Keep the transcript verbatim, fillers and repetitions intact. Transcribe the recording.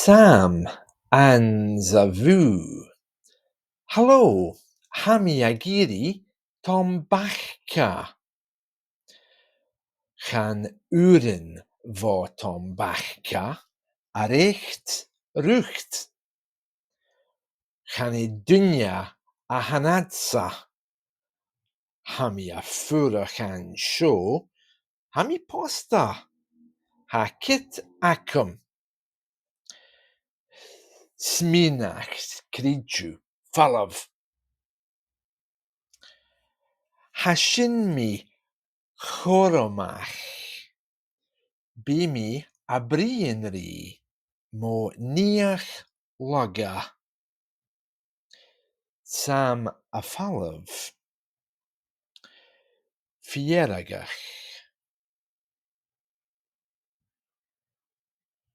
Dam anns a' bhùth. Halò, tha mi ag iarraidh tombaca. Chan urrainn dhomh tombaca a reic riut. Chan e duine a th' annadsa. Tha mi a' fuireach an seo. Tha mi pòsta. Tha cead agam. Smaoineachadh, creideamh, falbh. Tha sin mi cùramach. Bidh mi a' bruidhinn ri mo nighinn-lagha. 'S ann a' falbh. Feargach.